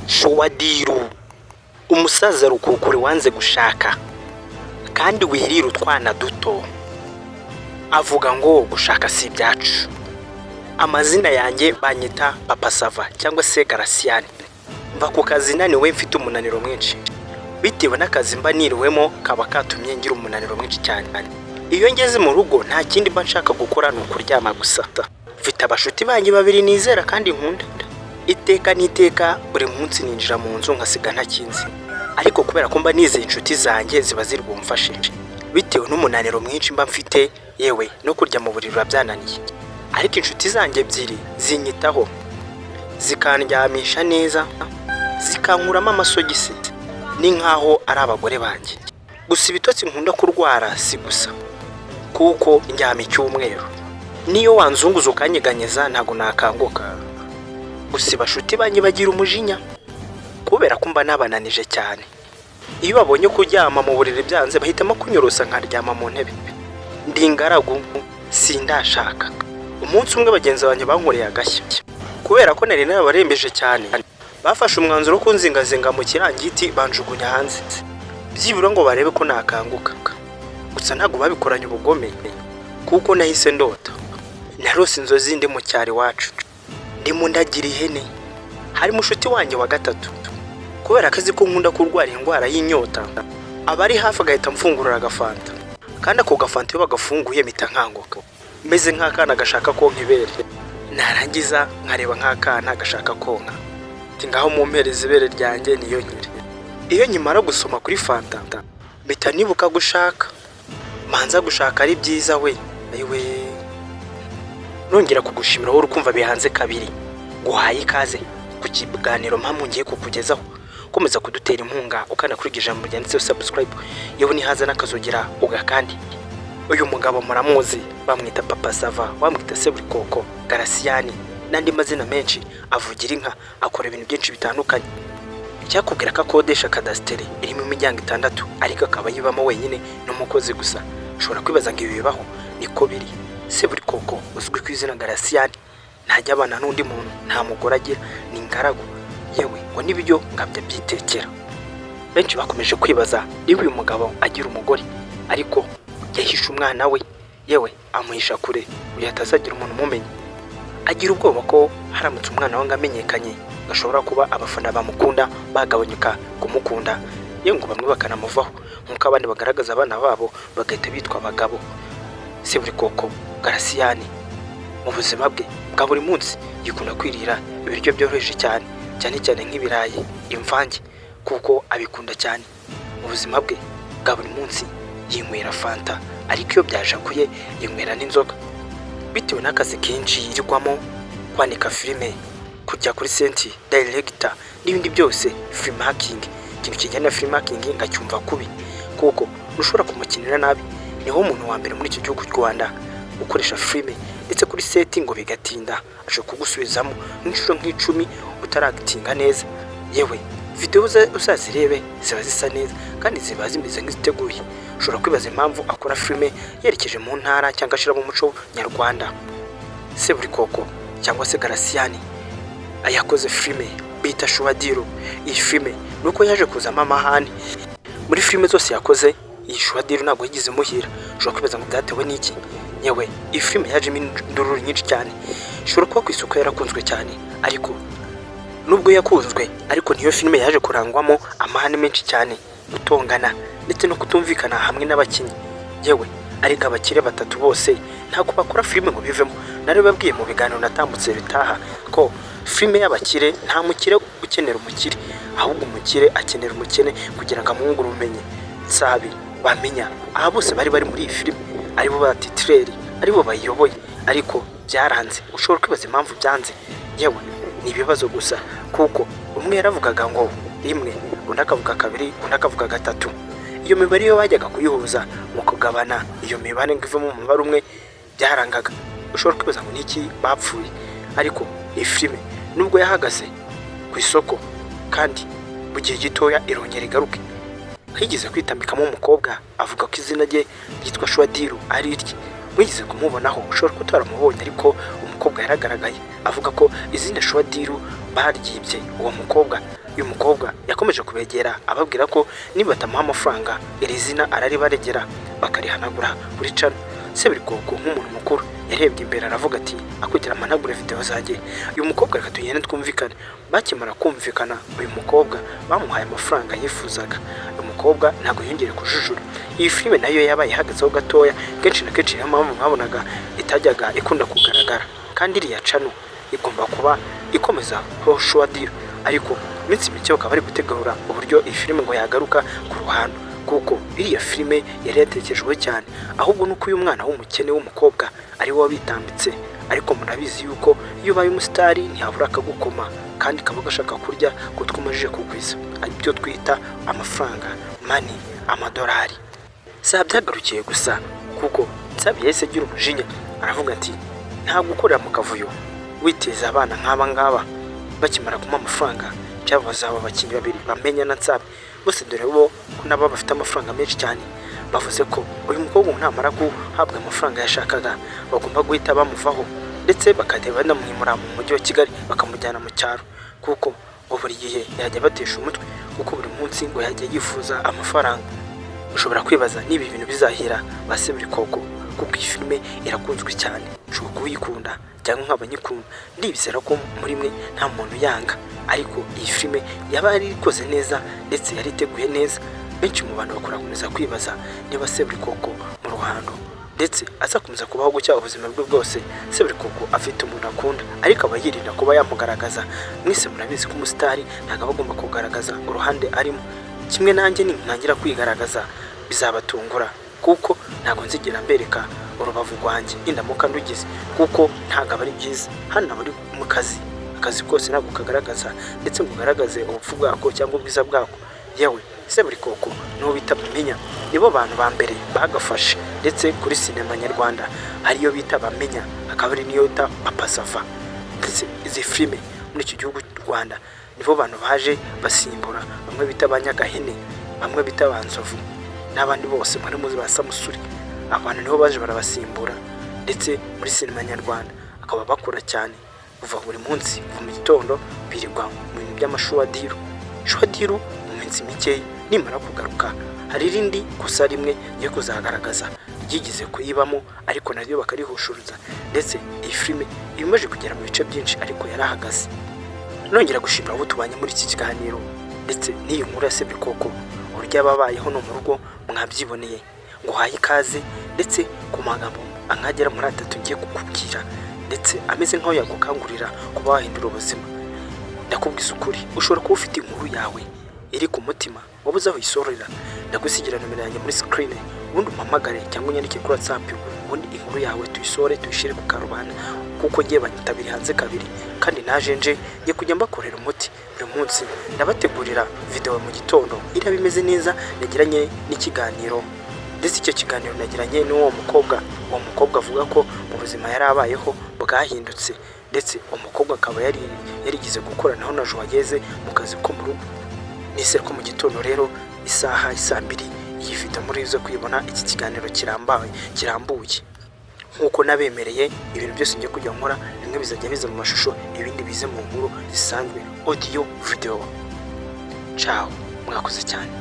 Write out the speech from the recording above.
Shuwadiru, umusaza rukukuri wanze gushaka kandi wirira utwana duto, avuga ngo gushaka si ibyacu. Amazina yanjye banyita Papa Sava cyangwa se Garasiyani. Mva ku kazi naniwe, mfite umunaniro mwinshi bitewe n'akazi mba niriwemo, kaba katumye ngira umunaniro mwinshi cyane. Iyo ngeze mu rugo nta kindi mba nshaka gukora, ni ukuryama gusa. Mfite abashuti banjye babiri nizera kandi nkunda. Iteka n'iteka, buri munsi ninjira mu nzu nkasiga ntakinze, ariko kubera ko mba nizeye inshuti zanjye, ziba ziri bumfashe. Bitewe n'umunaniro mwinshi mba mfite, yewe no kurya mu buriri biba byananiye, ariko inshuti zanjye ebyiri zinyitaho, zikandyamisha neza, zikankuramo amasogisi, ni nkaho ari abagore banjye. Gusa ibitotsi nkunda kurwara si gusa, kuko ndyama icyumweru, niyo wanzunguza ukanyeganyeza ntabwo nakanguka. Gusa bashuti banjye bagira umujinya kubera ko mba nabananije cyane. Iyo babonye kuryama mu buriri byanze, bahitamo kunyorosa nkaryama mu ntebe. Ndi ingaragu, sindashaka. Umunsi umwe bagenzi banjye bankoreye agashya. Kubera ko nari narabarembeje cyane, bafashe umwanzuro wo kunzingazinga mu kirangiti, banjugunya hanze, byibura ngo barebe ko nakanguka. Gusa ntabwo babikoranye ubugome, kuko nahise ndota. Narose inzozi ndi mu cyaro iwacu, ndimo ndagira ihene. Hari mushuti wanjye wa gatatu. Kubera ko azi ko nkunda kurwara indwara y'inyota, aba ari hafi agahita amfungurira agafanta, kandi ako gafanta iyo bagafunguye mpita nkanguka meze nk'akana gashaka konka ibere. Narangiza nkareba nk'akana gashaka konka, ati: "Ngaho mumpereza ibere ryanjye niyo nkire." Iyo nkimara gusoma kuri fanta, mpita nibuka gushaka. Manza gushaka ari byiza we, ayiwe! Nongera kugushimira wowe uri kumva bihanze kabiri, guhaye ikaze ku kiganiro mpamvu ngiye kukugezaho. Komeza kudutera inkunga ukanda kuri iryo jambo ryanditseho subscribe, yewe nihaza n'akazogera ugakandi. Uyu mugabo muramuzi, bamwita Papa Sava, bamwita Seburikoko, Garasiyani n'andi mazina menshi. Avugira inka, akora ibintu byinshi bitandukanye. Icyakubwira ko akodesha kadasiteri irimo imiryango itandatu, ariko akaba ayibamo wenyine n'umukozi gusa. Ushobora kwibaza ngo ibi bibaho? Niko biri. Seburikoko uzwi ku izina Garasiyani ntajya abana n'undi muntu, nta mugore agira, ni ingaragu, yewe ngo n'ibiryo ngabyo abyitekera. Benshi bakomeje kwibaza niba uyu mugabo agira umugore, ariko yahishe umwana we, yewe amuhisha kure kugira hatazagira umuntu umumenya. Agira ubwoba ko haramutse umwana we ngo amenyekanye, gashobora kuba abafana bamukunda bagabanyuka kumukunda, yewe ngo bamwe bakanamuvaho nk'uko abandi bagaragaza abana babo bagahita bitwa abagabo. Seburikoko Garasiyani mu buzima bwe bwa buri munsi yikunda kwirira ibiryo byoroheje cyane, cyane cyane nk'ibirayi, imvange, kuko abikunda cyane. Mu buzima bwe bwa buri munsi yinywera fanta, ariko iyo byajaguye yinywera n'inzoga. Bitewe n'akazi kenshi yirirwamo, kwandika filime, kujya kuri set, director n'ibindi byose, filmmaking, ikintu kijyanye na filmmaking ngacyumva kubi, kuko ntushobora kumukinira nabi. Niho umuntu wa mbere muri iki gihugu cy'u Rwanda ukoresha filime, ndetse kuri set ngo bigatinda, ashobora kugusubizamo nk'inshuro nk'icumi utaragitinga neza. Yewe videwo uzazirebe, ziba zisa neza kandi ziba zimeze nk'iziteguye. Ushobora kwibaza impamvu akora filime yerekeje mu ntara cyangwa ashyiramo umuco nyarwanda. Seburikoko cyangwa se Garasiyani yakoze filime bita Shuwadiro. Iyi filime ni uko yaje kuzamo amahane. Muri filime zose yakoze, iyi Shuwadiro ntabwo yigeze imuhira. Ushobora kwibaza ngo byatewe n'iki? Yewe iyi filime yajemo indururu nyinshi cyane. Ishobora kuba ku isoko yarakunzwe cyane, ariko nubwo yakunzwe, ariko niyo filime yaje kurangwamo amahane menshi cyane, gutongana ndetse no kutumvikana hamwe n'abakinnyi. Yewe ariko abakire batatu bose ntabwo bakora filime ngo bivemo. Nari babwiye mu biganiro natambutse bitaha ko filime y'abakire, nta mukire ukenera umukire, ahubwo umukire akenera umukene kugira ngo amwungure ubumenyi. Nsabi bamenya aha bose bari bari muri iyi filime, aribo ba titireri, aribo bayiyoboye, ariko byaranze. Ushobora kwibaza impamvu byanze. Yewe ni ibibazo gusa, kuko umwe yaravugaga ngo rimwe, undi akavuga kabiri, undi akavuga gatatu. Iyo mibare iyo bajyaga kuyihuza mu kugabana iyo mibare ngo ivemo umubare umwe, byarangaga. Ushobora kwibaza ngo niki bapfuye? Ariko iyi filime nubwo yahagaze ku isoko, kandi mu gihe gitoya irongera igaruke. Higeze kwitambikamo umukobwa avuga ko izina rye ryitwa Shuwadiru ari irye. Mwigeze kumubonaho, ushobora kuba utaramubonye, ariko umukobwa yaragaragaye avuga ko izina Shuwa Deal baryibye uwo mukobwa. Uyu mukobwa yakomeje kubegera ababwira ko nibatamuha amafaranga iri zina araribaregera bakarihanagura kuri channel. Seburikoko nk'umuntu mukuru yarebye imbere aravuga ati: "Akwigira amanagure video zanjye." Uyu mukobwa, reka tugende twumvikane. Bakimara kumvikana, uyu mukobwa bamuhaye amafaranga yifuzaga. Uyu mukobwa ntabwo yongeye kujujura. Iyi filime nayo yabaye ihagazeho gatoya kenshi na kenshi, niyo mpamvu mwabonaga itajyaga ikunda kugaragara, kandi iriya channel igomba kuba ikomeza Shuwa Deal. Ariko iminsi mike bakaba bari gutegura uburyo iyi filime ngo yagaruka ku ruhando, kuko iriya filime yari yatekerejweho cyane. Ahubwo nuko uyu mwana w'umukene w'umukobwa ari we wabitambitse. Ariko murabizi yuko iyo ubaye umusitari ntihabura akagukoma, kandi kaba gashaka kurya kutwo umajije kugwiza, aribyo twita amafaranga, money, amadolari. Si byagarukiye gusa, kuko Nsabi yahise agira umujinya aravuga ati: "Nta gukorera mu kavuyo witeza abana nk'aba ngaba." Bakimara kumuha amafaranga, cyabaza aba bakinnyi babiri bamenya na Nsabi bose, dore bo ko nabo bafite amafaranga menshi cyane, bavuze ko uyu mukobwa namara guhabwa amafaranga yashakaga bagomba guhita bamuvaho, ndetse bakajya banamwimura mu mujyi wa Kigali bakamujyana mu cyaro, kuko ngo buri gihe yajya batesha umutwe, kuko buri munsi ngo yajya yifuza amafaranga. Ushobora kwibaza niba ibintu bizahira ba Seburikoko, kuko iyi filime irakunzwe cyane. Ushobora kuba uyikunda cyangwa nkaba nyikunda, ndibizera ko muri mwe nta muntu yanga. Ariko iyi filime yaba yari ikoze neza ndetse yari iteguye neza. Benshi mu bantu bakunda gukomeza kwibaza niba Seburikoko mu ruhando ndetse azakomeza kubaho gutya ubuzima bwe bwose. Seburikoko afite umuntu akunda, ariko aba yirinda kuba yamugaragaza. Mwese murabizi ko umusitari ntabwo aba agomba kugaragaza uruhande arimo. Kimwe nanjye, nintangira kwigaragaza bizabatungura, kuko ntabwo nzigera mbereka urubavu rwanjye nindamuka ndugize, kuko ntabwo aba ari byiza. Hano aba ari mu kazi, akazi kose ntabwo kagaragaza ndetse ngo ugaragaze ubupfu bwako cyangwa ubwiza bwako. Yewe, Seburikoko n'uwo bita Bamenya nibo bantu ba mbere bagafashe. Ndetse kuri sinema nyarwanda hariyo bita Bamenya, hakaba hari n'iyo bita Papa Sava. Ndetse izi filime muri iki gihugu cy'u Rwanda nibo bantu baje basimbura bamwe bita ba Nyagahene, bamwe bita ba Nzovu n'abandi bose muri muzi ba Samusuri. Abantu nibo baje barabasimbura, ndetse muri sinema nyarwanda akaba bakora cyane kuva buri munsi, kuva mu gitondo birirwa mu bintu by'amashuwa deal, shuwa deal. Mu minsi mikeya nimara kugaruka, hari irindi kosa rimwe ryo kuzagaragaza ryigeze kuyibamo, ariko naryo bakarihushuruza. Ndetse iyi filime iba imaze kugera mu bice byinshi, ariko yarahagaze. Nongera gushimira abo tubanye muri iki kiganiro, ndetse n'iyi nkuru ya Seburikoko, uburyo ababayeho no mu rugo mwabyiboneye. Nguhaye ikaze, ndetse ku magambo ankagera muri atatu ngiye kukubwira, ndetse ameze nk'aho yagukangurira kuba wahindura ubuzima. Ndakubwiza ukuri, ushobora kuba ufite inkuru yawe iri ku mutima wabuze aho uyisorera. Ndagusigira nomero yanjye muri screen, ubundi umpamagare cyangwa unyandike kuri WhatsApp, ubundi inkuru yawe tuyisore, tuyishyire ku karubanda, kuko ngiye banyitabiriye hanze kabiri. Kandi naje nje ngiye kujya mbakorera umuti buri munsi. Ndabategurira video mu gitondo iraba imeze neza nagiranye n'ikiganiro, ndetse icyo kiganiro nagiranye n'uwo mukobwa. Uwo mukobwa avuga ko mu buzima yari abayeho bwahindutse, ndetse uwo mukobwa akaba yari yarigeze gukoranaho na Joyeuse mu kazi ko mu rugo. Nizere ko mu gitondo rero isaha isaa 2 iyi video muri zo kuyibona, iki kiganiro kirambaye kirambuye nk'uko nabemereye. Ibintu byose ngiye kujya nkora, bimwe bizajya biza mu mashusho, ibindi bize mu nkuru zisanzwe, audio, video. Ciao, mwakoze cyane.